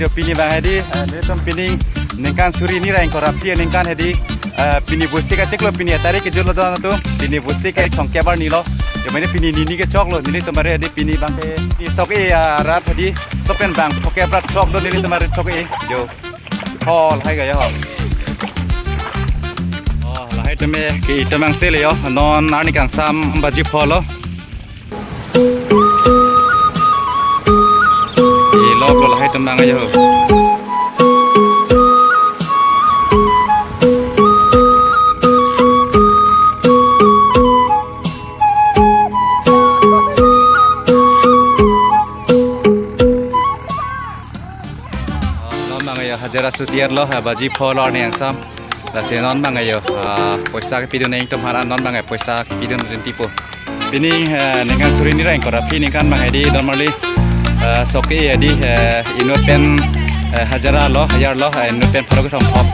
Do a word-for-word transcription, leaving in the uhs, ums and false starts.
Jo pini abang hedi, eh, nelitum pini ningkan suri hini ra ingkoi ra phli aningkan hedi, eh, pini Vosik achiklo, pini atarik kejut lo don atum, pini Vosik kethom kep arni lo. Jo mane pini nini kechok lo, nelitum abang hedi pini abang ke, i sok-e, ah, rat hedi, sok pen bang thomkep ra throk do nelitum abang sok-e, jo. Hall hai ga jo. Oh, lahai tame ke itum angse le jo, non arni kangsam baji pho lo. Ilok lo lahai atum abang ajo. Non abang ajo, hajira suti-et lo, ha, baji pho lo arni kangsam. Lasi non abang ajo, ah, poisa kepidun nangtum aphan non abang ajo, poisa kepidun rintipo. Pini, eh, ningkan suri hini ra ingkoi ra phli aningkan abang hedi, don marli, eh, sok-e hedi, eh, inut pen, eh, hajira lo, hajar lo, eh, inut pen pharo kethom thom.